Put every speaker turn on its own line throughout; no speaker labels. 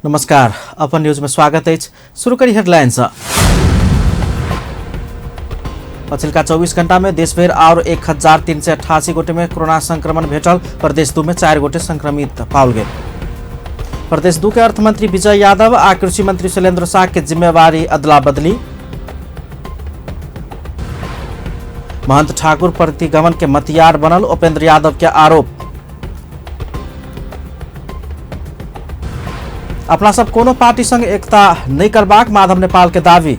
नमस्कार, अपन न्यूज में स्वागत अछि। शुरू करी हेडलाइन से। पछिलका 24 घंटा में देशभरि और 1388 गोटे में कोरोना संक्रमण भेटल। प्रदेश 2 में 4 गोटे संक्रमित पाओल गेल। प्रदेश 2 के अर्थमंत्री विजय यादव आ कृषि मंत्री शैलेंद्र शाह के जिम्मेवारी अदला बदली। महंत ठाकुर प्रतिगमन के मतियार बनल उपेंद्र यादव के आरोप। अपना सब कोनो पार्टी संग एकता नहीं करबाक माधव नेपाल के दावी।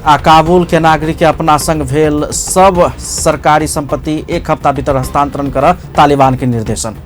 आ काबुल के नागरिक के अपना संग भेल सब सरकारी संपत्ति एक हफ्ता भीतर हस्तांतरण कर तालिबान के निर्देशन।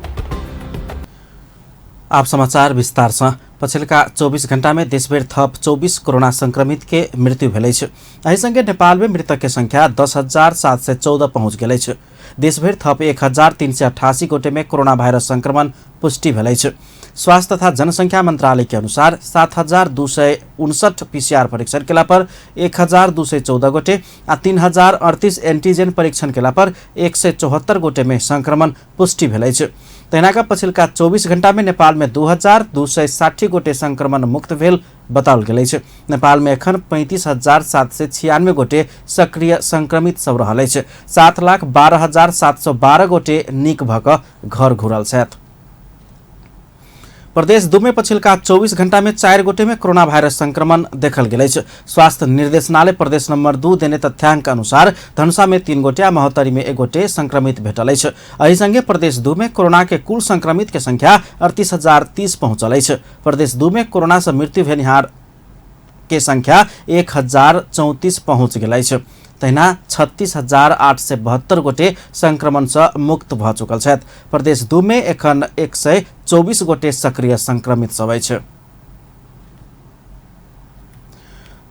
आप समाचार विस्तार से। पछिलका 24 घंटा में देशभरि थप 24 कोरोना संक्रमित के मृत्यु भेल अछि। एहि संगे नेपाल में मृतक के संख्या 10,714 पहुंच गेल अछि। देशभरि थप 1388 गोटे में कोरोना वायरस संक्रमण पुष्टि भेल अछि। स्वास्थ्य तथा जनसंख्या मंत्रालय के अनुसार 7,259 पीसीआर परीक्षण केला पर 1,214 गोटे आ 3,038 एंटीजन परीक्षण केला पर 174 गोटे में संक्रमण पुष्टि भेल अछि। तहिना का पछिलका 24 घंटा में नेपाल में 2,260 गोटे संक्रमण मुक्त भेल बताओल गेल अछि। नेपाल में एखन 35,796 गोटे सक्रिय संक्रमित सब रहल अछि। 7,12,712 गोटे नीक भऽ कऽ घर घुरल छथि। प्रदेश 2 में पछिलका 24 घंटा में 4 गोटे में कोरोना वायरस संक्रमण देखल गेल अछि। स्वास्थ्य निर्देशनालय प्रदेश नंबर 2 देने तथ्यांक अनुसार धनुषा में 3 गोटे आ महोत्तरी में 1 गोटे संक्रमित भेटल अछि। एहि संगे प्रदेश 2 में कोरोना के कुल संक्रमित के संख्या 38,030 पहुंचल अछि। प्रदेश 2 में कोरोना से मृत्यु भेनिहार के संख्या 1,034 पहुंच गेल अछि। तहिना 36,872 गोटे संक्रमण से मुक्त भऽ चुकल छथि। प्रदेश 2 में एखन 124 गोटे सक्रिय संक्रमित सब अछि।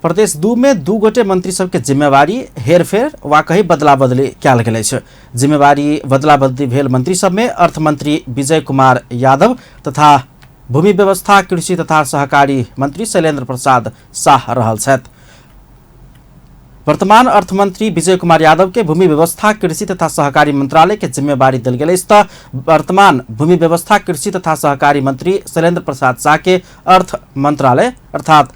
प्रदेश 2 में 2 गोटे मंत्री सबके जिम्मेवारी हेरफेर वा कही बदला बदली कयल गेल अछि। जिम्मेवारी बदला बदली भेल मंत्री सब में अर्थमंत्री विजय कुमार यादव तथा भूमि व्यवस्था कृषि तथा सहकारी मंत्री शैलेंद्र प्रसाद शाह रहल छथि। वर्तमान अर्थमंत्री विजय कुमार यादव के भूमि व्यवस्था कृषि तथा सहकारी मंत्रालय के जिम्मेवारी देल गेल अछि त वर्तमान भूमि व्यवस्था कृषि तथा सहकारी मंत्री शैलेंद्र प्रसाद शाह के अर्थ मंत्रालय अर्थात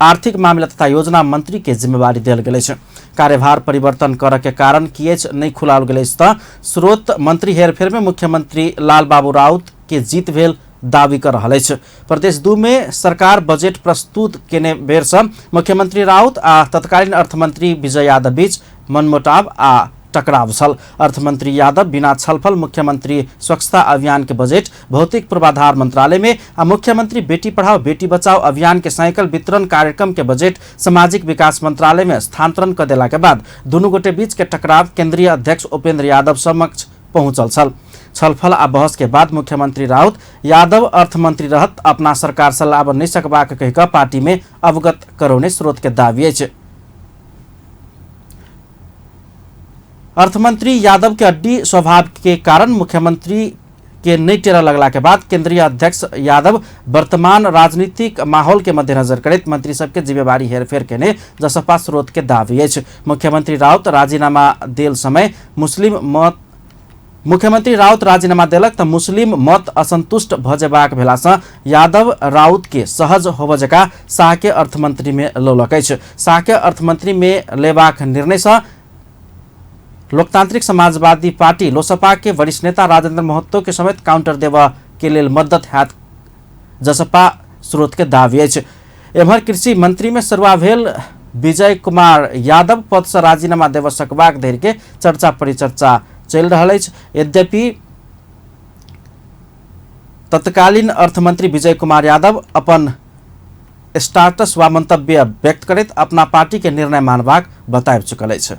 आर्थिक मामिला तथा योजना मंत्री के जिम्मेवारी देल गेल अछि। कार्यभार परिवर्तन करऽ के कारण किएच नहीं खुलाओल गेल अछि त स्रोत मंत्री हेरफेर में मुख्यमंत्री लालबाबू राउत के जीत भेल दावी कर रहल अछि। प्रदेश 2 में सरकार बजट प्रस्तुत केने बेर से मुख्यमंत्री राउत आ तत्कालीन अर्थमंत्री विजय यादव बीच मनमुटाव आ टकराव छल। अर्थमंत्री यादव बिना छलफल मुख्यमंत्री स्वच्छता अभियान के बजट भौतिक पूर्वाधार मंत्रालय में आ मुख्यमंत्री बेटी पढ़ाओ बेटी बचाओ अभियान के साइकिल वितरण कार्यक्रम के बजट सामाजिक विकास मंत्रालय में स्थानांतरण कर देला के बाद दुनू गोटे बीच के टकराव केंद्रीय अध्यक्ष उपेंद्र यादव समक्ष पहुंचल छल। छलफल आ बहस के बाद मुख्यमंत्री राउत यादव अर्थमंत्री रहत अपना सरकार से लाभ नहीं सकबाक कहि कऽ पार्टी में अवगत करौने स्रोत के दावी अछि। अर्थमंत्री यादव के अड्डी स्वभाव के कारण मुख्यमंत्री के नहीं टेरऽ लगला के बाद केंद्रीय अध्यक्ष यादव वर्तमान राजनीतिक माहौल के मद्देनजर करैत मंत्री सबके जिम्मेवारी हेरफेर केने जसपा स्रोत के दावी अछि। मुख्यमंत्री राउत राजीनामा देल समय मुस्लिम मत मुख्यमंत्री राउत राजीनामा देलक त मुस्लिम मत असंतुष्ट भऽ जेबाक भेलासँ यादव राउत के सहज होबऽ जकाँ शाह के अर्थमंत्री में लौलक अछि। शाह के अर्थमंत्री में लेबाक निर्णयसँ लोकतांत्रिक समाजवादी पार्टी लोसपा के वरिष्ठ नेता राजेंद्र महतो के समेत काउंटर देबऽ के लेल मदद हैत जसपा स्रोत के दावी अछि। एम्हर कृषि मंत्री में सरुआ भेल विजय कुमार यादव पद से राजीनामा देबऽ सकबाक धरि के चर्चा परिचर्चा चलि रहल अछि। यद्यपि तत्कालीन अर्थमंत्री विजय कुमार यादव अपन स्टाटस वा मंतव्य व्यक्त करैत अपना पार्टी के निर्णय मानबाक बताबि चुकल अछि।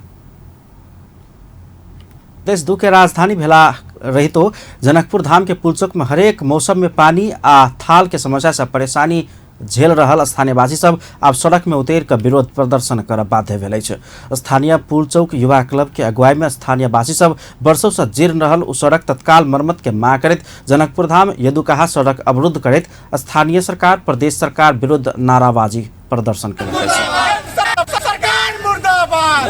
देश 2 के राजधानी भेला रहितो जनकपुर धाम के पुलचोक में हरेक मौसम में पानी आ थाल के समस्या से परेशानी झेल रहल स्थानीयवासी सब आब सड़क में उतरि कऽ विरोध प्रदर्शन करऽ बाध्य भेल अछि। स्थानीय पुलचौक युवा क्लब के अगुवाई में स्थानीयवासी सब वर्षों से जीर्ण रहल ओ सड़क तत्काल मरम्मत के मांग करैत जनकपुर धाम यदुकाहा सड़क अवरुद्ध करैत स्थानीय सरकार प्रदेश सरकार विरुद्ध नाराबाजी प्रदर्शन केलक अछि।
सरकार मुर्दाबाद,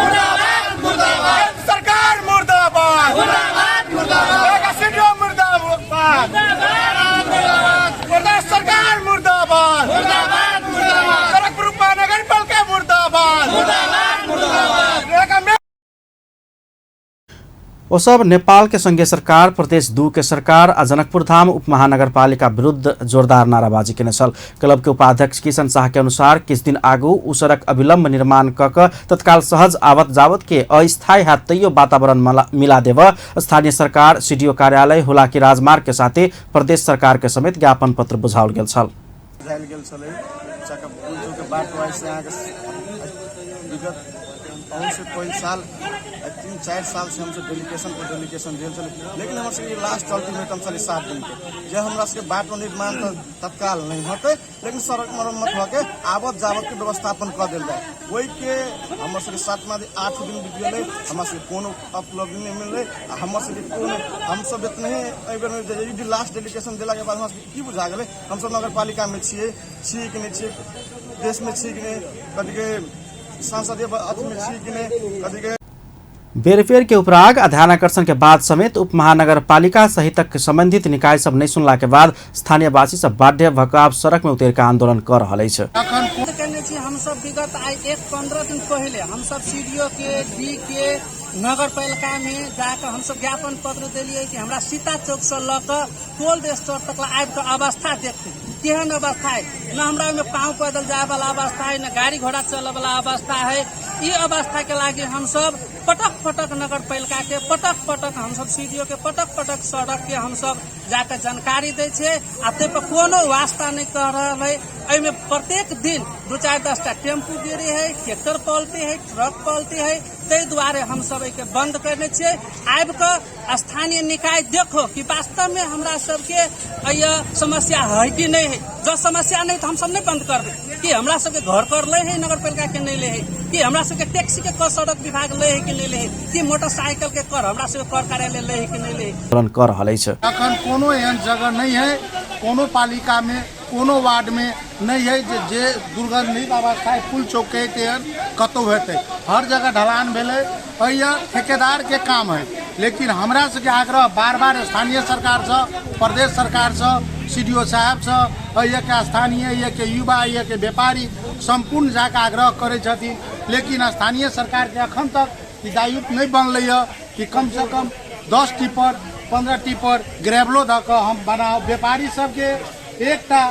सरकार मुर्दाबाद, मुर्दाबाद, मुर्दाबाद।
ओ सब नेपाल के संघीय सरकार, प्रदेश 2 के सरकार आ जनकपुर धाम उप महानगरपालिका विरुद्ध जोरदार नाराबाजी केने छल। क्लब के उपाध्यक्ष किशन शाह के अनुसार किछु दिन आगू उ सड़क अविलंब निर्माण क के तत्काल सहज आवत जावत के अस्थायी हैत तैयो वातावरण मिला देव स्थानीय सरकार, सीडीओ कार्यालय, हुलाकी राजमार्ग के साथे प्रदेश सरकार के समेत ज्ञापन पत्र बुझाओल गेल छल।
बुझायल गेल छलै चका पुल चौक बाटो आइ अहाँके विगत अहूसँ पहिल साल 3-4 साल से हमसब डेलीगेशन पर डेलीगेशन भेल छलै, लेकिन हमर सबके लास्ट अल्टीमेटम छलै 7 दिनके जे हमरा सबके बाटो निर्माण तऽ तत्काल नहि होतै, लेकिन सड़क मरम्मत होके आवत जावतके व्यवस्थापन कऽ देल जाय। ओहिके हमर सबके 7 दिन 8 दिन बीत गेलै, हमरा सबके कोनो उपलब्धि नहि मिललै। आ हमर सबके कोनो हमसब एतने एहि बेरमे लास्ट डेलीगेशन देलाके बाद हमरा सबके की बुझा गेलै, हमसब नगरपालिकामे छियै छी कि नहि छियै, देशमे छी कि नहि, कथीके संसदीय अथीमे छी कि नहि, कथीके
बेर बेर के उपराग आ ध्यानाकर्षण के बाद समेत उप महानगरपालिका सहितक संबंधित निकाय सब नहीं सुनला के बाद स्थानीयवासी सब बाध्य भकाब सड़क में उतर के आंदोलन कर रहल अछि।
केने छी हमसब विगत आइ 15 दिन पहिले हमसब सीडीओ के डी के नगरपालिका में जाकर हमसब ज्ञापन पत्र देलियै कि हमरा सीता चौक से लऽ कऽ कोल्ड स्टोर तक आबि कऽ अवस्था देखू केहन अवस्था है। न हमरा ओहिमे पाँव पैदल जाय वाला अवस्था है, न गाड़ी घोड़ा चले वाला अवस्था है। ई अवस्था के लागि हमसब पटक पटक नगरपालिका के पटक पटक हमसब सीडीओ के पटक पटक सड़क के हमसब जाके जानकारी दै छियै आ ताहि पर कोनो वास्ता नहि कऽ रहल है। एहिमे प्रत्येक दिन 2-4-10 टा टेम्पू गिरे है, ट्रैक्टर पलटी है, ट्रक पलटी है। ताहि दुआरे हमसब एहिके बंद करने छियै। आबि कऽ स्थानीय निकाय देखो कि वास्तव में हमरा सबके एहि समस्या है कि नहीं है। जब समस्या नहीं तो हमसब नहीं बंद करबै कि हमरा सबके घर कर ले है नगरपालिका के नहीं ले है, कि हमरा सबके टैक्सी के कर सड़क विभाग ले है कि नहीं ले है, कि मोटरसाइकिल के कर हमरा सबके कर कार्यालय ले है कि नहीं ले है।
आंदोलन कर रहल अछि।
अखन कोनो एहन जगह नहीं है, कोनो पालिका में कोनो वार्ड में नहीं है जे दुर्गंधित अवस्था है पुल चौक के तेहन कतौ हेतै। हर जगह ढलान भेलै, एहि ठेकेदार के काम है। लेकिन हमरा सबके आग्रह बार बार स्थानीय सरकार से, प्रदेश सरकार से, सीडीओ साहब से, एहि के स्थानीय, एहि के युवा, एहि के व्यापारी सम्पूर्ण जाके आग्रह करै छथिन। लेकिन स्थानीय सरकार के अखन तक ई दायित्व नहीं बनलै है कि कम से कम 10 टिपर 15 टिपर ग्रेवलो धऽ कऽ हम बनाउ। व्यापारी सबके एकटा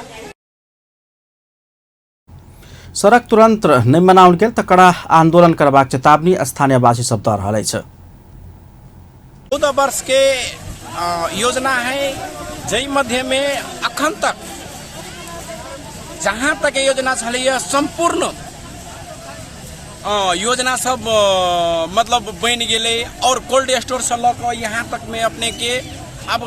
सड़क तुरंत नहि बनाओल गेल तऽ कड़ा आंदोलन करबाक चेतावनी स्थानीयवासी सब दऽ रहल अछि।
14 वर्ष के योजना है जाहि मध्य में अखन तक जहाँ तक योजना छलैया संपूर्ण योजना सब मतलब बनि गेलै और कोल्ड स्टोर से लऽ कऽ यहाँ तक में अपने के अब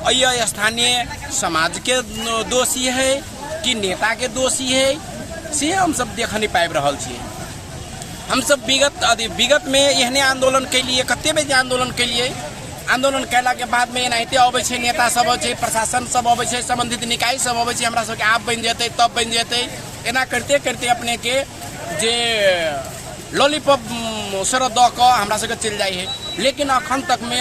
अय स्थानीय समाज के दोषी है कि नेता के दोषी है से हम सब देख नहीं पाबि रहल छियै। हम सब विगत में एहने आंदोलन केलिए, कते बेर आंदोलन केलिए। आंदोलन कयला के बाद में एनाहिते अबै छै नेता सब अबै छै, प्रशासन सब अबै छै, संबंधित निकाय सब अबै छै, हमरा सबके आब बनि जेतै तब बनि जेतै, एना करते करते अपने के जे लॉलीपॉप सर दऽ कऽ हमरा सबके चलि जाइ है। लेकिन अखन तक में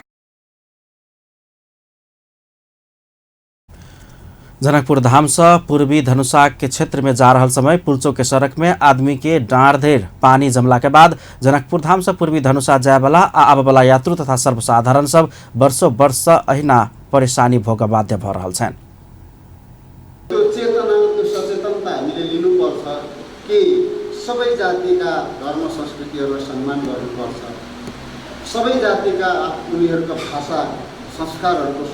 जनकपुर धाम से पूर्वी धनुषा के क्षेत्र में जा रहल समय पुलचौक के सड़क में आदमी के डाँड़ धरि पानी जमला के बाद जनकपुर धाम से पूर्वी धनुषा जाय वाला आ आबय वाला यात्रु तथा सर्वसाधारण सब वर्षों वर्ष से अहिना परेशानी भोग बाध्य भ रहल छनि।
त्यो चेतना, त्यो सचेतनता हामीले लिनुपर्छ कि सबै जातिका धर्म संस्कृतिहरूलाई सम्मान गर्नुपर्छ, सबै जातिका उनीहरूका भाषा संस्कारहरूको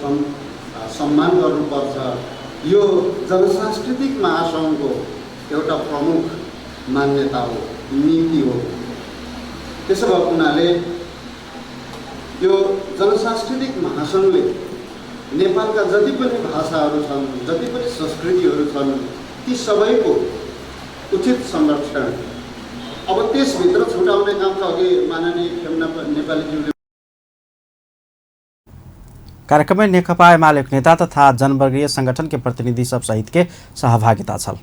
सम्मान गर्नुपर्छ। यो जनसांस्कृतिक महासङ्घको एउटा प्रमुख मान्यता हो, नीति हो। त्यसो भएको हुनाले यो जनसांस्कृतिक महासङ्घले नेपालका जति पनि भाषाहरू छन्, जति पनि संस्कृतिहरू छन्, ती सबैको उचित संरक्षण, अब त्यसभित्र छुटाउने काम त अघि माननीय खेम नेपालीज्यूले
कार्यक्रम में नेकपा एमाले नेता तथा जनवर्गीय संगठन के प्रतिनिधि सब सहित के सहभागिता छल।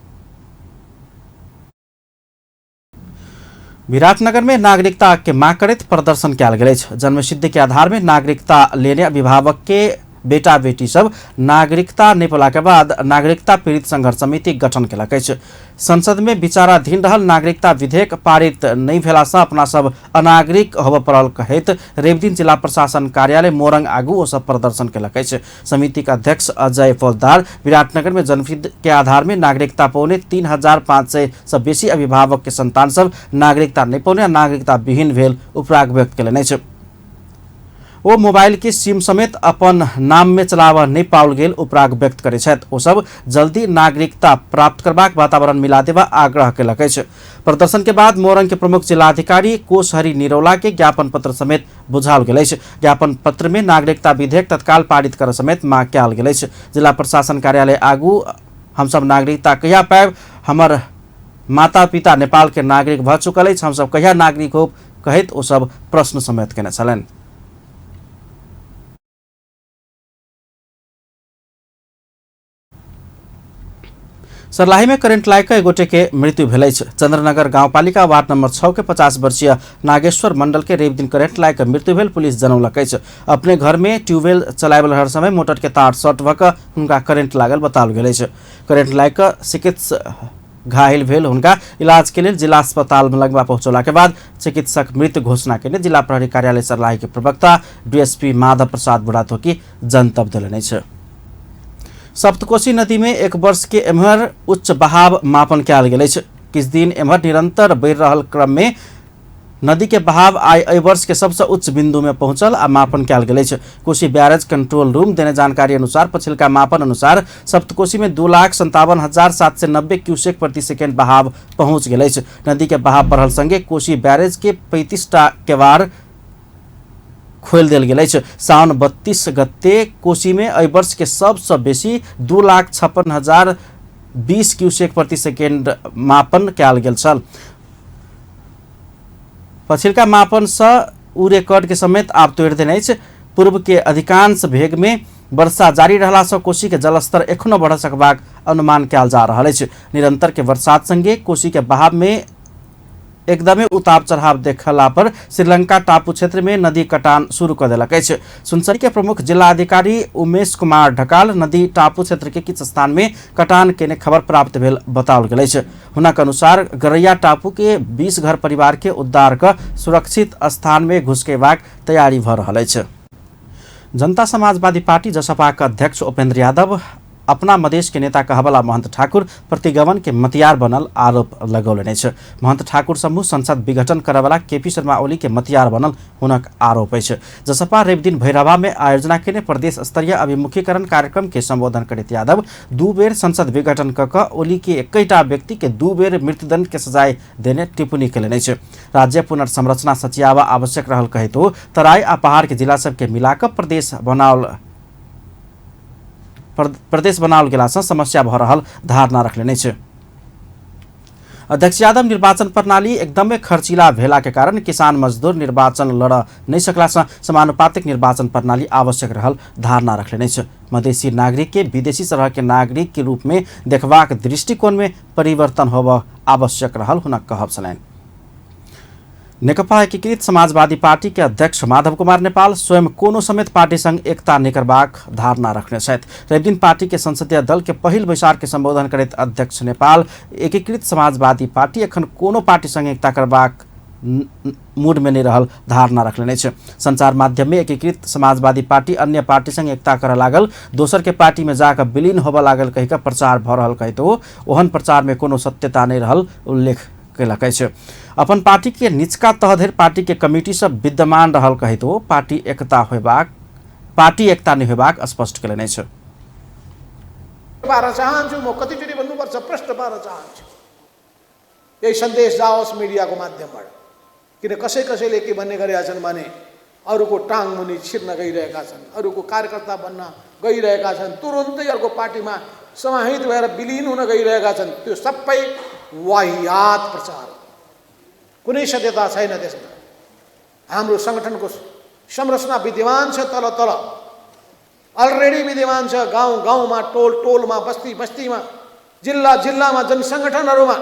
विराटनगर में नागरिकता के मांग करैत प्रदर्शन कयल गेल अछि। जन्मसिद्धि के आधार में नागरिकता लेने अभिभावक के बेटा बेटी सब नागरिकता नहि पौला के बाद नागरिकता पीड़ित संघर्ष समिति गठन केलक अछि। संसद में विचाराधीन रहल नागरिकता विधेयक पारित नहि भेला से अपना सब अनागरिक होबय पड़ल कहैत रविदिन जिला प्रशासन कार्यालय मोरंग आगू ओ सब प्रदर्शन केलक अछि। समिति के अध्यक्ष अजय फौजदार विराटनगर में जन्मतिथि के आधार में नागरिकता पौने 3500 से बेसी अभिभावक के संतान सब नागरिकता नहि पौने आ नागरिकता विहीन भेल उपराग व्यक्त केलनि अछि। ओ मोबाइल के सिम समेत अपन नाम में चलाबऽ नहि पाओल गेल उपराग व्यक्त करै छथि। ओ सब जल्दी नागरिकता प्राप्त करबाक वातावरण मिला देबा आग्रह केलक अछि। प्रदर्शन के बाद मोरंग के प्रमुख जिलाधिकारी कोशहरी निरौला के ज्ञापन पत्र समेत बुझाओल गेल अछि। ज्ञापन पत्र में नागरिकता विधेयक तत्काल पारित करऽ समेत मांग कयल गेल अछि। जिला प्रशासन कार्यालय आगू हमसब नागरिकता कहिया पायब, हमर माता पिता नेपाल के नागरिक भऽ चुकल अछि, हमसब कहिया नागरिक होब कहैत ओ सब प्रश्न समेत केने छलनि। सर्लाही में करेंट लागि कऽ एक गोटे के मृत्यु भेल अछि। चंद्रनगर गाउँपालिका वार्ड नंबर 6 के 50 वर्षीय नागेश्वर मंडल के रवि दिन करेंट लागि कऽ मृत्यु भेल पुलिस जनौलक अछि। अपने घर में ट्यूबवेल चलाबल हर समय मोटर के तार शॉर्ट भऽ कऽ हुनका करेंट लागल बताओल गेल अछि। करेंट लागि कऽ चिकित्सा घायल भेल हुनका इलाज के लेल जिला अस्पताल में लगवा पहुंचौला के बाद चिकित्सक मृत घोषणा केने जिला प्रहरी कार्यालय सर्लाही के प्रवक्ता डीएसपी माधव प्रसाद बुढ़ाथोकी जनतब देलनि अछि। सप्तकोशी नदी में एक वर्ष के एम्हर उच्च बहाव मापन कयल गेल अछि। किछु दिन एम्हर निरंतर बढ़ि रहल क्रम में नदी के बहाव आइ एहि वर्ष के सबसँ उच्च बिंदु में पहुंचल आ मापन कयल गेल अछि। कोशी बैरेज कंट्रोल रूम देने जानकारी अनुसार पछिलका मापन अनुसार सप्तकोशी में 2,57,790 क्यूसेक प्रति सेकेंड बहाव पहुंच गेल अछि। नदी के बहाव बढ़ल संगे कोशी बैरेज के 35 टा केवाड़ खोलि देल गेल अछि। साउन 32 गते कोशी में एहि वर्ष के सबसँ बेसी 2,56,020 क्यूसेक प्रति सेकेंड मापन कयल गेल छल। पछिलका मापन से उ रिकॉर्ड के समेत आब तोड़ि देने अछि। पूर्व के अधिकांश भेग में वर्षा जारी रहला से कोशी के जलस्तर एखनो बढ़ सकबाक अनुमान कयल जा रहल अछि। निरंतर के बरसात संगे कोशी के बहाव में एकदमे उतार चढ़ाव देखला पर श्रीलंका टापू क्षेत्र में नदी कटान शुरू कर देलक अछि। सुनसरी के प्रमुख जिलाधिकारी उमेश कुमार ढकाल नदी टापू क्षेत्र के किछु स्थान में कटान केने खबर प्राप्त भेल बताओल गेल अछि। हुनक अनुसार गरैया टापू के 20 घर परिवार के उद्धार क सुरक्षित स्थान में घुसकेबाक तैयारी भ रहल अछि। जनता समाजवादी पार्टी जसपा के अध्यक्ष उपेंद्र यादव अपना मधेश के नेता कहबला महंत ठाकुर प्रतिगमन के मतियार बनल आरोप लगौलनि अछि। महंत ठाकुर समूह संसद विघटन करऽवला केपी शर्मा ओली के मतियार बनल हुनक आरोप अछि। जसपा रविदिन भैरहवा में आयोजना केने प्रदेश स्तरीय अभिमुखीकरण कार्यक्रम के संबोधन करैत यादव 2 बेर संसद विघटन क कऽ ओली के एकैटा व्यक्ति के 2 बेर मृत्युदंड के सजाय देने टिप्पणी केलनि अछि। राज्य पुनर्संरचना सचियाबा आवश्यक रहल कहैत ओ तराई आ पहाड़ के जिला सबके मिलाकऽ प्रदेश बनाओल गेलासँ समस्या भऽ रहल धारणा रखलनि अछि। अध्यक्ष यादव निर्वाचन प्रणाली एकदमै खर्चिला भेला के कारण किसान मजदूर निर्वाचन लड़ नहि सकलासँ समानुपातिक निर्वाचन प्रणाली आवश्यक रहल धारणा रखलनि अछि। मधेसी नागरिक के विदेशी सरह के नागरिक के रूप में देखबाक दृष्टिकोण में परिवर्तन होब आवश्यक रहल हुनक कहब छलनि। नेकपा एकीकृत समाजवादी पार्टी के अध्यक्ष माधव कुमार नेपाल स्वयं कोनो समेत पार्टी संग एकता नहि करबाक धारणा रखने छथि। रविदिन पार्टी के संसदीय दल के पहिल बैसार के संबोधन करैत अध्यक्ष नेपाल एकीकृत समाजवादी पार्टी एखन कोनो पार्टी संग एकता करबाक मूड में नहि रहल धारणा रखलनि अछि। संचार माध्यम में एकीकृत समाजवादी पार्टी अन्य पार्टी संग एकता करऽ लागल, दोसर के पार्टी में जाकऽ विलीन होबऽ लागल कहि कऽ प्रचार भऽ रहल कहैत ओ ओहन प्रचार में कोनो सत्यता नहि रहल उल्लेख केलक अछि। अपन पार्टी के निचका तह धरि पार्टी के कमिटी सब विद्यमान रहल कहैत ओ पार्टी एकता नहि होयबाक स्पष्ट केलनि अछि।
पार्न चाहन्छु म, कतिचोटि भन्नुपर्छ प्रश्न पार्न चाहन्छु। यही सन्देश जाओस् मिडियाको माध्यमबाट, किन कसै कसैले के भन्ने गरेका छन् भने अरूको टाङ मुनि छिर्न गइरहेका छन्, अरूको कार्यकर्ता बन्न गइरहेका छन्, तुरुन्तै अर्को पार्टीमा समाहित भएर विलीन हुन गइरहेका छन्। त्यो सबै वाहियात प्रचार हो, कुनै सत्यता छैन त्यसमा। हाम्रो सङ्गठनको संरचना विद्यमान छ, तल तल अलरेडी विद्यमान छ, गाउँ गाउँमा, टोल टोलमा, बस्ती बस्तीमा, जिल्ला जिल्लामा, जनसङ्गठनहरूमा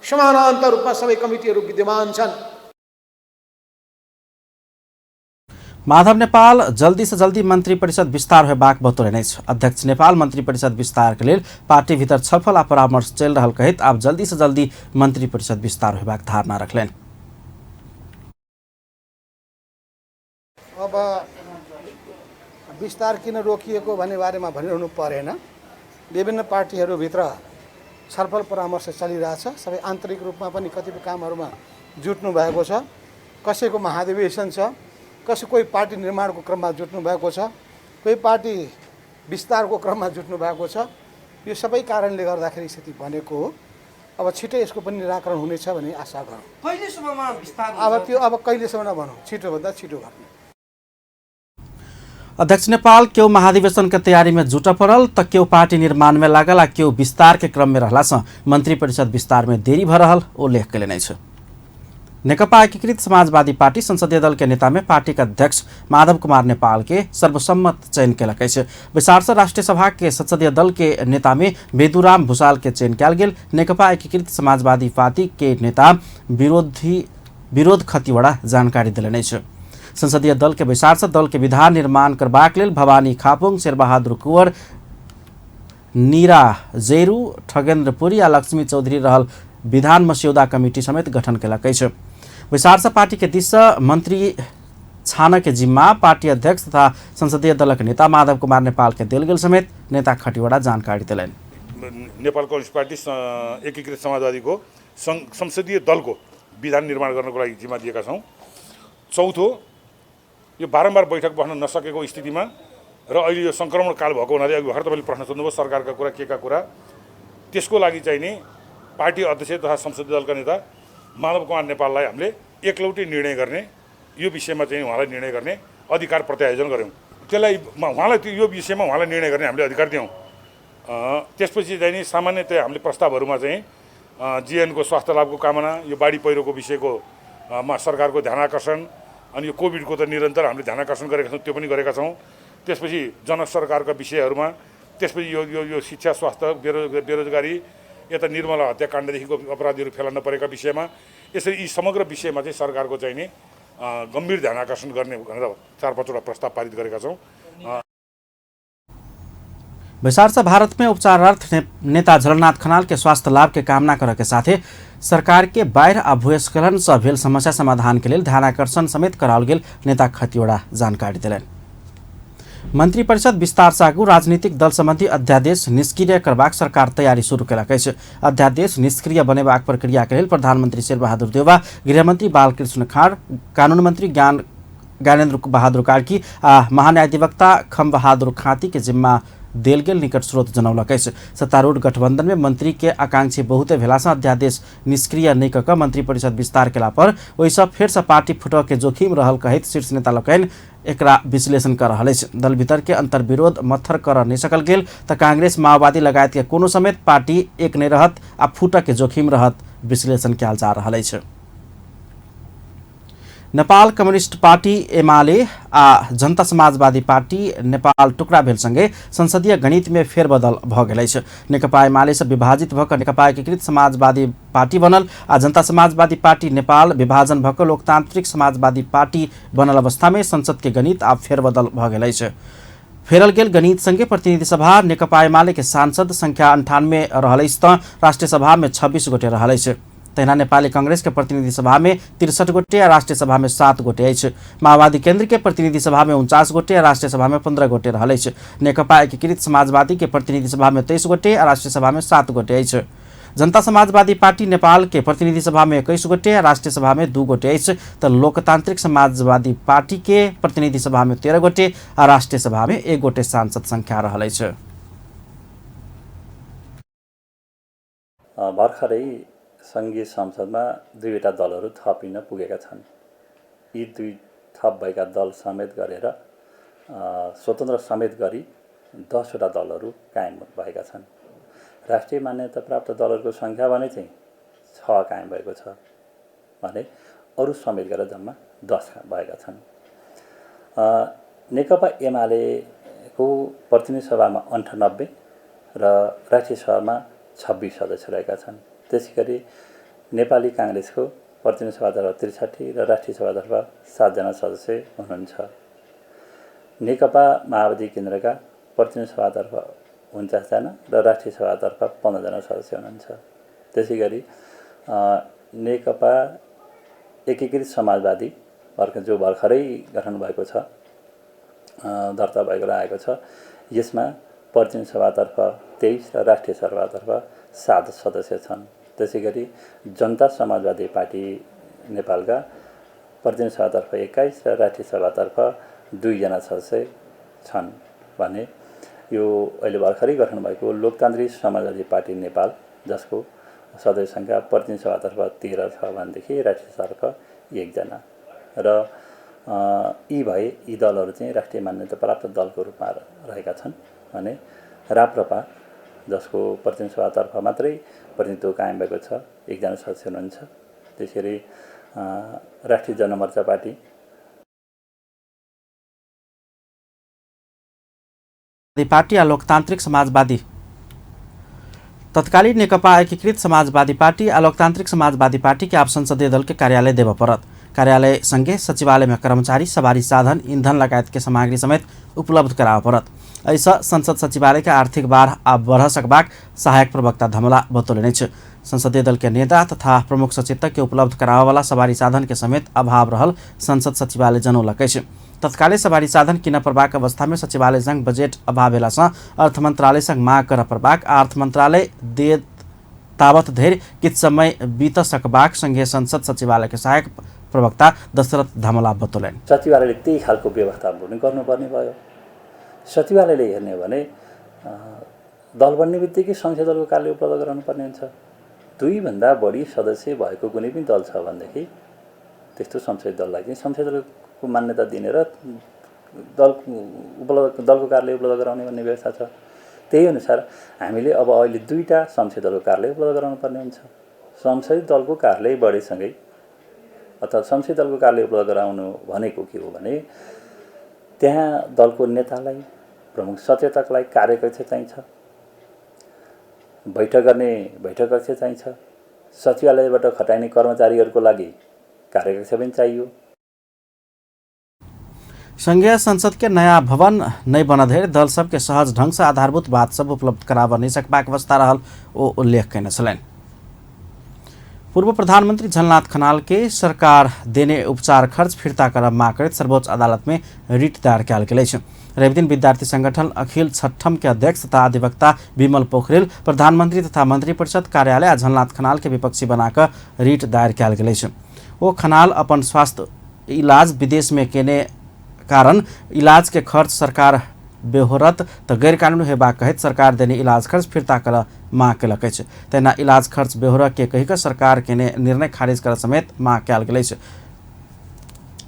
समानान्तर रूपमा सबै कमिटीहरू विद्यमान छन्।
माधव नेपाल जल्दी से जल्दी मंत्री परिषद विस्तार होबाक बतौलनि अछि। अध्यक्ष नेपाल मंत्री परिषद विस्तार के लेल पार्टी भीतर छलफल आ परामर्श चलि रहल कहैत आब जल्दी से जल्दी मंत्री परिषद विस्तार होबाक धारणा रखलनि।
अब विस्तार किन रोकिएको भन्ने बारेमा भनिरहनु परेन। विभिन्न पार्टीहरूभित्र छलफल परामर्श चलिरहेछ। सबै आन्तरिक रूपमा पनि कतिपय कामहरूमा जुट्नु भएको छ। कसैको महाधिवेशन छ, कसै कोही पार्टी निर्माणको क्रममा जुट्नु भएको छ, कोही पार्टी विस्तारको क्रममा जुट्नु भएको छ। यो सबै कारणले गर्दाखेरि स्थिति बनेको हो। अब छिटै यसको पनि निराकरण हुनेछ भन्ने आशा गरौँ।
कहिलेसम्ममा विस्तार?
अब त्यो अब कहिलेसम्म नभनौँ, छिटोभन्दा छिटो गर्ने।
अध्यक्ष नेपाल केउ महाधिवेशन के तैयारी में जुट पड़ल त केउ पार्टी निर्माण में लागल आ केउ विस्तार के क्रम में रहला सँ मंत्री परिषद विस्तार में देरी भ रहल उल्लेख कयलनि अछि। नेकपा एकीकृत समाजवादी पार्टी संसदीय दल के नेता में पार्टी के अध्यक्ष माधव कुमार नेपाल के सर्वसम्मत चयन केलक अछि। बैसार से राष्ट्रीय सभा के संसदीय दल के नेता में बेदुराम भूषाल के चयन कयल गेल। नेकपा एकीकृत समाजवादी पार्टी के नेता विरोध खतिवड़ा जानकारी देलनि अछि। संसदीय दल के बैसार से दल के विधान निर्माण करबाक लेल भवानी खापुङ, शेरबहादुर कुंवर, नीरा जैरू, ठगेन्द्र पुरी आ लक्ष्मी चौधरी रहल विधान मस्यौदा कमिटी समेत गठन केलक अछि। बैसार से पार्टी के दिस से मंत्री छान के जिम्मा पार्टी अध्यक्ष तथा संसदीय दलक नेता माधव कुमार नेपाल के देल गेल समेत नेता खतिवड़ा जानकारी देलनि।
नेपाल कम्युनिस्ट पार्टी एकीकृत समाजवादीको संसदीय दलको विधान निर्माण गर्नको लागि जिम्मा दिएका छौँ। चौथो, यो बारम्बार बैठक बस्न नसकेको स्थितिमा र अहिले यो सङ्क्रमण काल भएको हुनाले अघि भर्खर तपाईँले प्रश्न सोध्नुभयो सरकारका कुरा के का कुरा, त्यसको लागि चाहिँ नि पार्टी अध्यक्ष तथा संसदीय दलका नेता माधव कुमार नेपाललाई हामीले एकलौटी निर्णय गर्ने, यो विषयमा चाहिँ उहाँलाई निर्णय गर्ने अधिकार प्रत्यायोजन गऱ्यौँ। त्यसलाई उहाँलाई त्यो यो विषयमा उहाँलाई निर्णय गर्ने हामीले अधिकार दियौँ। त्यसपछि चाहिँ नि सामान्यतया हामीले प्रस्तावहरूमा चाहिँ जीएनको स्वास्थ्य लाभको कामना, यो बाढी पहिरोको विषयको मा सरकारको ध्यान आकर्षण, अनि यो कोभिडको त निरन्तर हामीले ध्यान आकर्षण गरेका छौँ, त्यो पनि गरेका छौँ। त्यसपछि जनसरकारका विषयहरूमा, त्यसपछि यो यो यो शिक्षा, स्वास्थ्य, बेरोजगारी, यता निर्मला हत्याकाण्डदेखिको अपराधीहरू फेला नपरेका विषयमा, यसरी यी समग्र विषयमा चाहिँ सरकारको चाहिँ नि गम्भीर ध्यान आकर्षण गर्ने भनेर 4-5वटा प्रस्ताव पारित गरेका छौँ।
बैसार से भारत में उपचारार्थ नेता झलनाथ खनाल के स्वास्थ्य लाभ के कामना करे के साथे सरकार के बाढ़ि आ भूस्खलन से भेल समस्या समाधान के लेल ध्यानाकर्षण समेत कराओल गेल नेता खतिवड़ा जानकारी देलनि। मंत्री परिषद विस्तार से आगू राजनीतिक दल संबंधी अध्यादेश निष्क्रिय करबाक सरकार तैयारी शुरू केलक अछि। अध्यादेश निष्क्रिय बनेबाक प्रक्रिया के लेल प्रधानमंत्री शेरबहादुर देउवा, गृहमंत्री बालकृष्ण खाँड, कानून मंत्री ज्ञानेन्द्र बहादुर कार्की आ महान्यायाधिवक्ता खमबहादुर खाती के जिम्मा देल गेल निकट स्रोत जनौलक अछि। सत्तारूढ़ गठबंधन में मंत्री के आकांक्षी बहुते भेला से अध्यादेश निष्क्रिय नहि कऽ मंत्री परिषद विस्तार केला पर ओहिसँ फेरसँ पार्टी फुटऽ के जोखिम रहल कहैत शीर्ष नेता लोकनि एकरा विश्लेषण कर रहल अछि। दल भीतर के अंतर्विरोध मत्थर कर नहि सकल गेल तऽ कांग्रेस, माओवादी लगायत के कोनो समेत पार्टी एक नहि रहत आ फूटऽ के जोखिम रहत विश्लेषण कयल जा रहल अछि। नेपाल कम्युनिस्ट पार्टी एमाले आ जनता समाजवादी पार्टी नेपाल टुक्रा भेल संगे संसदीय गणित में फेरबदल भ गेल अछि। नेकपा एमाले से विभाजित भऽ नेकपा एकीकृत समाजवादी पार्टी बनल आ जनता समाजवादी पार्टी नेपाल विभाजन भऽ लोकतांत्रिक समाजवादी पार्टी बनल अवस्था में संसद के गणित आब फेरबदल भऽ गेल अछि। फेरल गेल गणित संगे प्रतिनिधि सभा नेकपा एमाले के सांसद संख्या 98 रहल अछि तऽ राष्ट्रिय सभा में 26 गोटे रहल अछि। तहिना नेपाली कांग्रेस के प्रतिनिधि सभा में 63 गोटे आ राष्ट्रिय सभा में 7 गोटे अछि। माओवादी केंद्र के प्रतिनिधि सभा में 49 गोटे आ राष्ट्रिय सभा में 15 गोटे रहल अछि। नेकपा एकीकृत समाजवादी के प्रतिनिधि सभा में 23 गोटे आ राष्ट्रिय सभा में 7 गोटे अछि। जनता समाजवादी पार्टी नेपाल के प्रतिनिधि सभा में 21 गोटे आ राष्ट्रिय सभा में 2 गोटे अछि तऽ लोकतांत्रिक समाजवादी पार्टी के प्रतिनिधि सभा में 13 गोटे आ राष्ट्रिय सभा में 1 गोटे सांसद संख्या रहल अछि।
भर्खरै सङ्घीय संसदमा दुईवटा दलहरू थपिन पुगेका छन्। यी दुई थप भएका दल समेत गरेर स्वतन्त्र समेत गरी 10वटा दलहरू कायम भएका छन्। राष्ट्रिय मान्यता प्राप्त दलहरूको सङ्ख्या भने चाहिँ 6 कायम भएको छ भने अरू समेत गरेर जम्मा 10 भएका छन्। नेकपा एमालेको प्रतिनिधि सभामा 98 र राष्ट्रिय सभामा 26 सदस्य रहेका छन्। त्यसै गरी नेपाली काङ्ग्रेसको प्रतिनिधि सभातर्फ 63 र राष्ट्रिय सभातर्फ 7 जना सदस्य हुनुहुन्छ। नेकपा माओवादी केन्द्रका प्रतिनिधि सभातर्फ 49 जना र राष्ट्रिय सभातर्फ 15 जना सदस्य हुनुहुन्छ। त्यसै गरी नेकपा एकीकृत समाजवादी जो भर्खरै गठन भएको छ, दर्ता भएको आएको छ, यसमा प्रतिनिधि सभातर्फ 23 र राष्ट्रिय सभातर्फ 7 सदस्य छन्। त्यसै गरी जनता समाजवादी पार्टी नेपालका प्रतिनिधि सभातर्फ 21 र राष्ट्रिय सभातर्फ 2 जना सदस्य छन् भने यो अहिले भर्खरै गठन भएको लोकतान्त्रिक समाजवादी पार्टी नेपाल, जसको सदस्य सङ्ख्या प्रतिनिधि सभातर्फ 13 छ भनेदेखि राष्ट्रिय सभातर्फ 1 जना र यी भए यी दलहरू चाहिँ राष्ट्रिय मान्यता प्राप्त दलको रूपमा रहेका छन् भने राप्रपा, जसको प्रतिनिधि सभातर्फ मात्रै प्रतिनिधित्व कायम भएको छ, 1 जना सदस्य हुनुहुन्छ। त्यसरी राष्ट्रिय जनमोर्चा पार्टी
पार्टी आ लोकतान्त्रिक समाजवादी तत्कालीन नेकपा एकीकृत समाजवादी पार्टी आ लोकतान्त्रिक समाजवादी पार्टी के आप संसदीय दल के कार्यालय देव परत। कार्यालय संगे सचिवालय में कर्मचारी, सवारी साधन, ईंधन लगायत के सामग्री समेत उपलब्ध कराव परत। ऐसा संसद सचिवालय के आर्थिक भार आब बढ़ सकबाक सहायक प्रवक्ता धमला बतौलनि अछि। संसदीय दल के नेता तथा प्रमुख सचेतक के उपलब्ध करावे वाला सवारी साधन के समेत अभाव रहल संसद सचिवालय जनौलक अछि। तत्कालै सवारी साधन किन पड़बाक अवस्था में सचिवालय संग बजेट अभाव भेलासँ अर्थ मंत्रालय संग माग कर पड़बाक, अर्थ मंत्रालय दे तावत धरि किछु समय बीत सकबाक संघीय संसद सचिवालय के सहायक प्रवक्ता दशरथ धमला बतौलनि।
सचिवालयले त्यही खालको व्यवस्था पनि गर्नुपर्ने भयो। सचिवालयले हेर्ने हो भने दल बन्ने बित्तिकै संसदीय दलको कार्यालय उपलब्ध गराउनु पर्ने हुन्छ। 2 भन्दा बढी सदस्य भएको कुनै पनि दल छ भनेदेखि त्यस्तो संसदीय दललाई चाहिँ संसदीय दलको मान्यता दिने र दल उपलब्ध दलको कार्यालय उपलब्ध गराउने भन्ने व्यवस्था छ। त्यही अनुसार हामीले अब अहिले 2टा संसदीय दलको कार्यालय उपलब्ध गराउनु पर्ने हुन्छ। संसदीय दलको कार्यालय बढेसँगै अर्थात् संसदीय दलको कार्यालय उपलब्ध गराउनु भनेको के हो भने त्यहाँ दलको नेतालाई, प्रमुख सचेतकलाई कार्यकक्ष चाहिन्छ, बैठक गर्ने बैठक कक्ष चाहिन्छ, सचिवालयबाट खटाइने कर्मचारीहरूको लागि कार्यकक्ष पनि चाहियो।
संघीय संसद के नया भवन नै बनधरि दल सबके सहज ढंग से आधारभूत बात सब उपलब्ध कराब नहि सकबाक अवस्था रहल ओ उल्लेख कयने छलनि। पूर्व प्रधानमंत्री झलनाथ खनाल के सरकार देने उपचार खर्च फिर्ता करब माग करैत सर्वोच्च अदालत में रिट दायर कयल गेल अछि। रविदिन विद्यार्थी संगठन अखिल छठम के अध्यक्ष तथा अधिवक्ता विमल पोखरेल प्रधानमंत्री तथा मंत्रिपरिषद कार्यालय आ झलनाथ खनाल के विपक्षी बनाकर रिट दायर कयल गेल अछि। ओ खनाल अपन स्वास्थ्य इलाज विदेश में केने कारण इलाज के खर्च सरकार बेहोरत त गैरकानूनी हेबाक कहैत सरकार देने इलाज खर्च फिर्ता कर माग केलक अछि। तहिना इलाज खर्च बेहोरऽ के कहि कऽ सरकार केने निर्णय खारिज कर समेत माग कयल गेल अछि।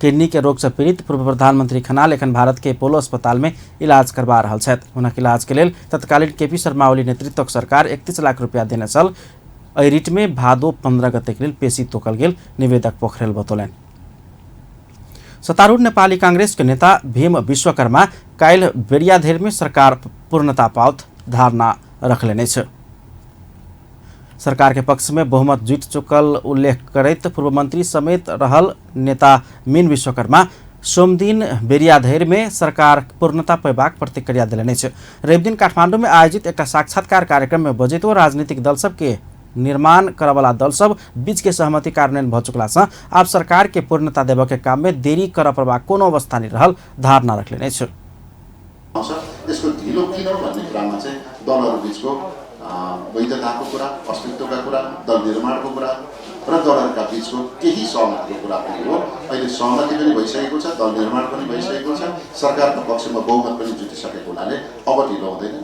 किडनी के रोग से पीड़ित पूर्व प्रधानमंत्री खनाल एखन भारत के पोलो अस्पताल में इलाज करवा रहल छथि। हुनक इलाज के लेल तत्कालीन केपी शर्मा ओली नेतृत्वक सरकार 31 लाख रुपया देने छल। एहि रिट में भादो 15 गते के लेल पेशी तोकल गेल निवेदक पोखरेल बतौलनि। सत्तारूढ़ नेपाली कांग्रेस के नेता भीम विश्वकर्मा काल्हि बेरियाधेर में सरकार पूर्णता पाओत धारणा रखलनि अछि। सरकार के पक्ष में बहुमत जुटि चुकल उल्लेख करैत पूर्व मंत्री समेत रहल नेता मीन विश्वकर्मा सोमदिन बेरियाधेर में सरकार पूर्णता पेबाक प्रतिक्रिया देलनि अछि। रविदिन काठमांडू में आयोजित एकटा साक्षात्कार कार्यक्रम में बजैत ओ राजनीतिक दल सबके निर्माण करवला दल सब बीच के सहमति कार्यान्वयन भ चुकला सँ आब सरकार के पूर्णता देबऽ के काम में देरी करऽ पड़बाक कोनो अवस्था नहि रहल धारणा रखलनि अछि।
यसको ढिलो किन भन्ने कुरामा चाहिँ दलहरू बीचको वैधताको कुरा, अस्तित्वका कुरा, दल निर्माणको कुरा र दलहरूका बीचको केही सहमतिको कुरा पनि हो। अहिले सहमति पनि भइसकेको छ, दल निर्माण पनि भइसकेको छ, सरकारको पक्षमा बहुमत पनि जुटिसकेको हुनाले अब ढिलो हुँदैन।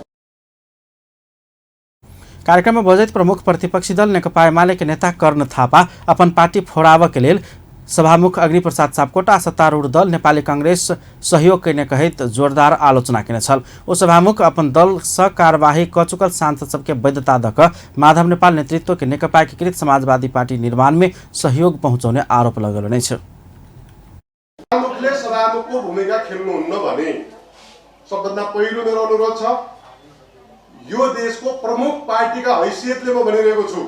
कार्यक्रम में बजैत प्रमुख प्रतिपक्षी दल नेकपा एमाले के नेता कर्ण थापा अपन पार्टी फोड़ाबऽ के लेल सभामुख अग्निप्रसाद सापकोटा आ सत्तारूढ़ दल नेपाली कांग्रेस सहयोग कयने कहैत जोरदार आलोचना केने छल। ओ सभामुख अपन दल सँ कार्यवाही कऽ चुकल सांसद सबके वैधता दऽ कऽ माधव नेपाल नेतृत्व के नेकपा एकीकृत समाजवादी पार्टी निर्माण में सहयोग पहुँचौने आरोप लगौलनि अछि।
सभामुखले सभामुखको भूमिका खेल्नुहुन्न भने सबभन्दा पहिलो मेरो अनुरोध छ, यो देशको प्रमुख पार्टीका हैसियतले म भनिरहेको छु,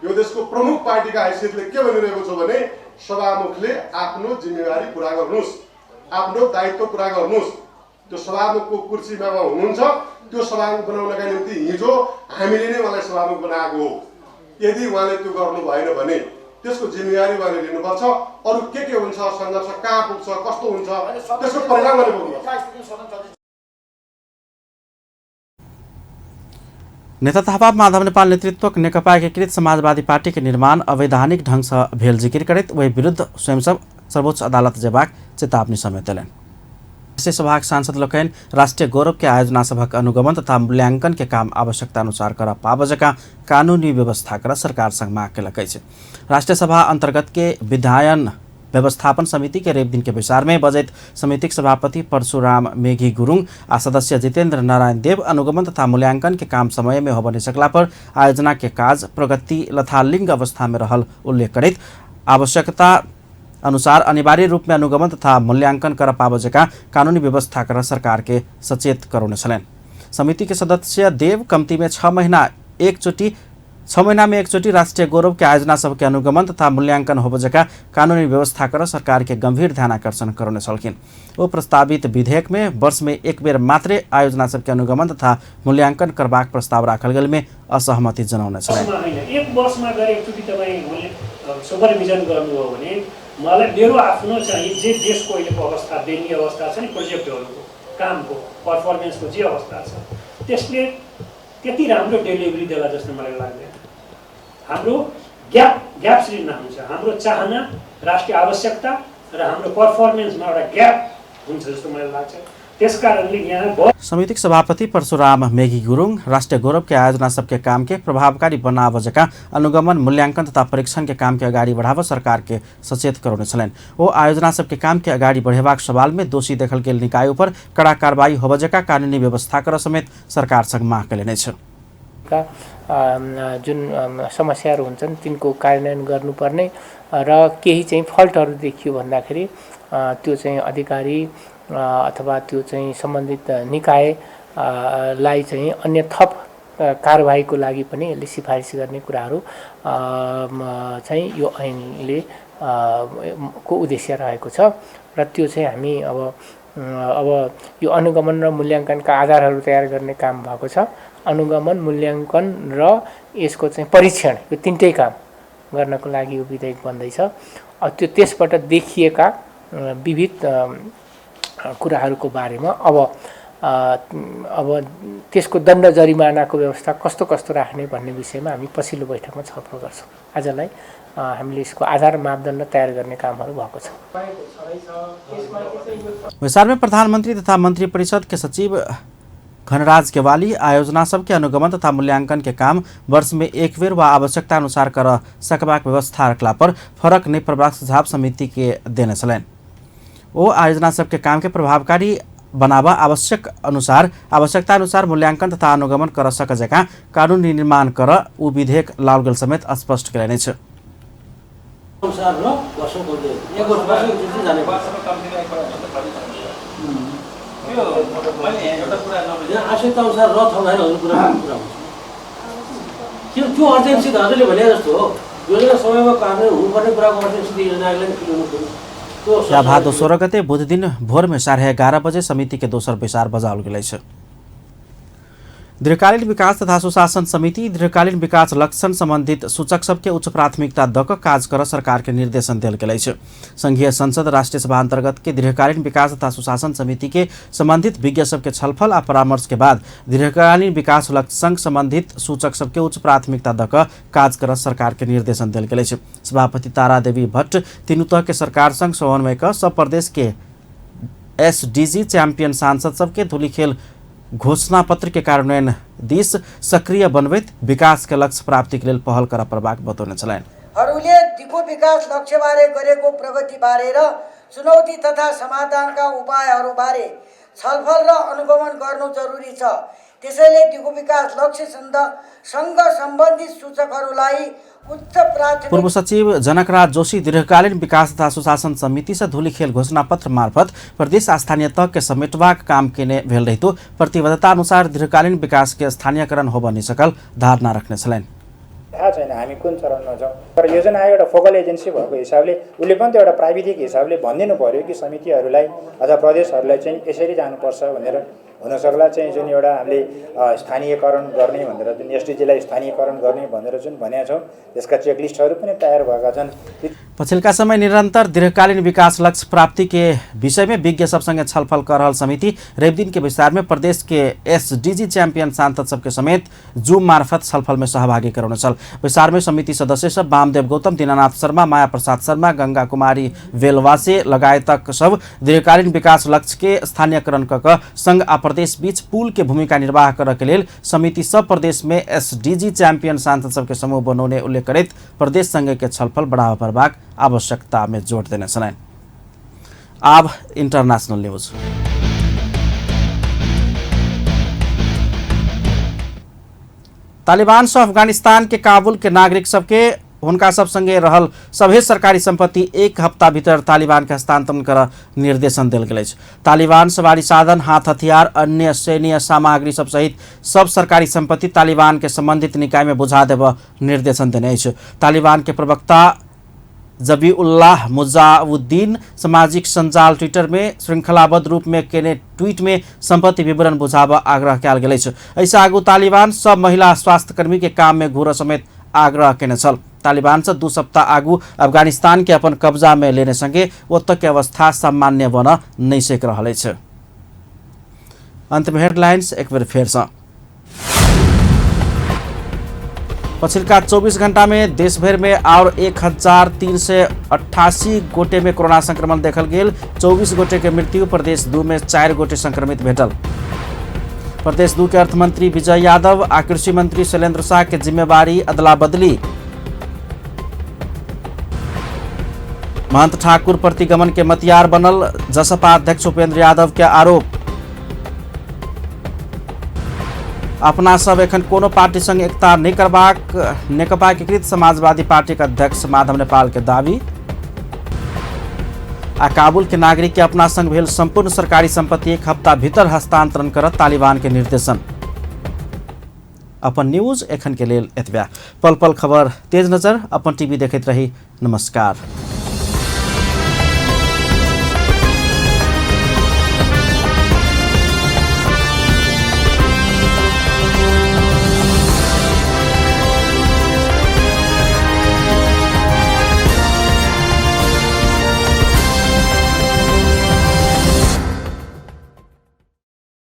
यो देशको प्रमुख पार्टीका हैसियतले के भनिरहेको छु भने सभामुखले आफ्नो जिम्मेवारी पुरा गर्नुहोस्, आफ्नो दायित्व पुरा गर्नुहोस्। त्यो सभामुखको कुर्सीमा उहाँ हुनुहुन्छ, त्यो सभामुख बनाउनका निम्ति हिजो हामीले नै उहाँलाई सभामुख बनाएको हो। यदि उहाँले त्यो गर्नु भएन भने त्यसको जिम्मेवारी उहाँले लिनुपर्छ। अरू के के हुन्छ, सङ्घर्ष कहाँ पुग्छ, कस्तो हुन्छ, त्यसको परिणाम उहाँले भोग्नुपर्छ।
नेता थापा माधव नेपाल नेतृत्वक नेकपा एकीकृत समाजवादी पार्टी के निर्माण अवैधानिक ढंग से भेल जिकिर करैत ओहि विरुद्ध स्वयं सब सर्वोच्च अदालत जेबाक चेतावनी समेत देलनि। राष्ट्रिय सभाक सांसद लोकनि राष्ट्रिय गौरव के आयोजना सभक अनुगमन तथा मूल्यांकन के काम आवश्यकता अनुसार कर पाब जकाँ कानूनी व्यवस्था कर सरकार संग माग केलक अछि। राष्ट्रिय सभा अंतर्गत के विधायन व्यवस्थापन समिति के रवि दिन के बैसार में बजैत समितिक सभापति परशुराम मेघी गुरुङ आ सदस्य जितेंद्र नारायण देव अनुगमन तथा मूल्यांकन के काम समय में होबय सकला पर आयोजना के काज प्रगति लथालिंग अवस्था में रहल उल्लेख करैत आवश्यकता अनुसार अनिवार्य रूप में अनुगमन तथा मूल्यांकन कर पाब जकाँ कानूनी व्यवस्था कर सरकार के सचेत करौने छलनि। समिति के सदस्य देव कम्ती में 6 महीना में एकचोटि राष्ट्रिय गौरव के आयोजना सबके अनुगमन तथा मूल्यांकन होब जकाँ कानूनी व्यवस्था कर सरकार के गंभीर ध्यानाकर्षण करौने छलखिन। ओ प्रस्तावित विधेयक में वर्ष में एक बेर मात्रे आयोजना सबके अनुगमन तथा मूल्यांकन करबाक प्रस्ताव राखल गेल में असहमति जनाउने छलनि।
एक वर्षमा गएर एकचोटि तपाईँ सुपरभिजन गर्नुभयो भने मलाई मेरो आफ्नो चाहिँ जे देशको अहिलेको अवस्था, दयनीय अवस्था छ नि, प्रोजेक्टहरूको कामको पर्फर्मेन्सको जे अवस्था छ त्यसले त्यति राम्रो डेलिभरी देला जस्तो मलाई लाग्दैन। हाम्रो ग्याप सृजना हुन्छ, हाम्रो चाहना, राष्ट्रिय आवश्यकता र हाम्रो पर्फर्मेन्समा एउटा ग्याप हुन्छ जस्तो मलाई लाग्छ। त्यसकारणले यहाँ
समितिक सभापति परशुराम मेघी गुरुङ राष्ट्रिय गौरव के आयोजना सबके काम के प्रभावकारी बनाव जकाँ अनुगमन मूल्यांकन तथा परीक्षण के काम के अगाडि बढ़ाव सरकार के सचेत करौने छलनि। ओ आयोजना सबके काम के अगाडि बढ़ेबाक सवाल में दोषी देखल गेल निकाय ऊपर कड़ा कार्रवाई होब जकाँ कानूनी व्यवस्था कर समेत सरकार संग माग कयलनि अछि।
जुन समस्याहरू हुन्छन् तिनको कार्यान्वयन गर्नुपर्ने र केही चाहिँ फल्टहरू देखियो भन्दाखेरि त्यो चाहिँ अधिकारी अथवा त्यो चाहिँ सम्बन्धित निकायलाई चाहिँ अन्य थप कारबाहीको लागि पनि यसले सिफारिस गर्ने कुराहरू चाहिँ यो ऐनले को उद्देश्य रहेको छ र त्यो चाहिँ हामी अब अब यो अनुगमन र मूल्याङ्कनका आधारहरू तयार गर्ने काम भएको छ। अनुगमन, मूल्याङ्कन र यसको चाहिँ परीक्षण, यो तिनटै काम गर्नको लागि यो विधेयक बन्दैछ। त्यो त्यसबाट देखिएका विविध कुराहरूको बारेमा अब अब त्यसको दण्ड जरिमानाको व्यवस्था कस्तो कस्तो राख्ने भन्ने विषयमा हामी पछिल्लो बैठकमा छलफल गर्छौँ। आजलाई हामीले यसको आधार मापदण्ड तयार गर्ने कामहरू भएको छ।
बैसार में प्रधानमंत्री तथा मंत्री परिषद के सचिव घनराज केवाली आयोजना सबके अनुगमन तथा मूल्यांकन के काम वर्ष में एक बेर व आवश्यकता अनुसार कर सकबाक व्यवस्था रखला पर फरक नहि पड़बाक सुझाव समिति के देने छलनि। ओ आयोजना सबके काम के प्रभावकारी बनावा आवश्यक अनुसार आवश्यकता अनुसार मूल्यांकन तथा अनुगमन कर सक जकाँ कानून निर्माण कर ऊ विधेयक लाओल गेल समेत स्पष्ट कयलनि अछि। भादो 16 गते बुध दिन भोर में 11:30 बजे समिति के दोसर बैसार बजाओल गेल अछि। दीर्घकालीन विकास तथा सुशासन समिति दीर्घकालीन विकास लक्षण संबंधित सूचक सबके उच्च प्राथमिकता दऽ कऽ काज कर सरकार के निर्देशन देल गेल अछि। संघीय संसद राष्ट्रीय सभा अंतर्गत के दीर्घकालीन विकास तथा सुशासन समिति के संबंधित विज्ञ सबके छलफल आ परामर्श के बाद दीर्घकालीन विकास लक्ष्य संग संबंधित सूचक सबके उच्च प्राथमिकता दऽ कऽ काज कर सरकार के निर्देशन देल गेल अछि। सभापति तारा देवी भट्ट तीनू तह के सरकार संग समन्वय कऽ सब प्रदेश के एसडीजी चैंपियन सांसद सबके धूलिखेल घोषणा पत्र के कार्यान्वयन दिस सक्रिय बनबैत विकास के लक्ष्य प्राप्ति के लेल पहल करऽ पड़बाक बतौने छलनि।
हरूले दिगो विकास लक्ष्यबारे गरेको प्रगतिबारे र चुनौती तथा समाधानका उपायहरूबारे छलफल र अनुगमन गर्नु जरुरी छ। त्यसैले दिगो विकास लक्ष्यसँग सम्बन्धित सूचकहरूलाई उच्च प्राथमिक।
पूर्व सचिव जनकराज जोशी दीर्घकालीन विकास तथा सुशासन समिति से धूलिखेल घोषणा पत्र मार्फत प्रदेश स्थानीय तह के समेटबाक काम केने भेल रहितो प्रतिबद्धता अनुसार दीर्घकालीन विकास के स्थानीयकरण होब नहि सकल धारणा रखने छलनि।
थाहा छैन हामी कुन चरणमा छौँ। तर योजना आयोग एउटा फोकल एजेन्सी भएको हिसाबले उसले पनि त एउटा प्राविधिक हिसाबले भनिदिनु पऱ्यो कि समितिहरूलाई अथवा प्रदेशहरूलाई चाहिँ यसरी जानुपर्छ भनेर। हुनसक्ला चाहिँ जुन एउटा हामीले स्थानीयकरण गर्ने भनेर जुन एसडिजीलाई स्थानीयकरण गर्ने भनेर जुन भनेका छौँ त्यसका चेकलिस्टहरू पनि तयार भएका छन्।
पछिल्का समय निरन्तर दीर्घकालीन विकास लक्ष्य प्राप्ति के विषय में विज्ञ सबसँगे छलफल कर रहल समिति रविदिन के विस्तार में प्रदेश के एसडीजी चैंपियन सांसद सबके समेत जूम मार्फत छलफल में सहभागी कराउने छल। बैसार में समिति सदस्य सब वामदेव गौतम, दीनानाथ शर्मा, माया प्रसाद शर्मा, गंगा कुमारी वेलवासे लगायतक सब दीर्घकालीन विकास लक्ष्य के स्थानीयकरण क संघ आ प्रदेश बीच पुल के भूमिका निर्वाह करऽ के लेल समिति सब प्रदेश में एसडीजी चैंपियन सांसद सबके समूह बनौने उल्लेख करैत प्रदेश संघ के छलफल बढ़ावा पड़बाक आवश्यकता में जोड़ देने छलनि। आब इंटरनेशनल न्यूज। तालिबान से अफगानिस्तान के काबुल के नागरिक सबके हुनका सब संगे रहल सभे सरकारी संपत्ति एक हफ्ता भीतर तालिबान के हस्तांतरण कर निर्देशन देल गेल अछि। तालिबान सवारी साधन, हाथ हथियार, अन्य सैन्य सामग्री सब सहित सब सरकारी संपत्ति तालिबान के संबंधित निकाय में बुझा देब निर्देशन देने अछि। तालिबान के प्रवक्ता जबीउल्लाह मुजाउद्दीन सामाजिक संजाल ट्विटर में श्रृंखलाबद्ध रूप में केने ट्वीट में संपत्ति विवरण बुझाब आग्रह कयल गेल अछि। एहिसँ आगू तालिबान सब महिला स्वास्थ्यकर्मी के काम में घुरऽ समेत आग्रह केने छल। तालिबान से 2 सप्ताह आगू अफगानिस्तान के अपन कब्जा में लेने संगे ओतऽ के अवस्था सामान्य बन नहि सकि रहल अछि। अंत में हेडलाइंस एक बेर फेर सँ। पछिल्का 24 घंटा में देशभर में और 1388 गोटे में कोरोना संक्रमण देखल गेल। 24 गोटे के मृत्यु, प्रदेश 2 में 4 गोटे संक्रमित भेटल। प्रदेश 2 के अर्थमंत्री विजय यादव आ कृषि मंत्री शैलेंद्र शाह के जिम्मेवारी अदला बदली। महंत ठाकुर प्रतिगमन के मतियार बनल जसपा अध्यक्ष उपेंद्र यादव के आरोप। अपना सब एखन कोनो पार्टी संग एकता नहीं करबाक नेकपा एकीकृत समाजवादी पार्टी के अध्यक्ष माधव नेपाल के दावी। आ काबुल के नागरिक के अपना संग भेल संपूर्ण सरकारी संपत्ति एक हफ्ता भीतर हस्तांतरण करत तालिबान के निर्देशन। अपन न्यूज एखन के लेल एतबे। पल पल खबर तेज नजर अपन टीवी देखैत रही। नमस्कार।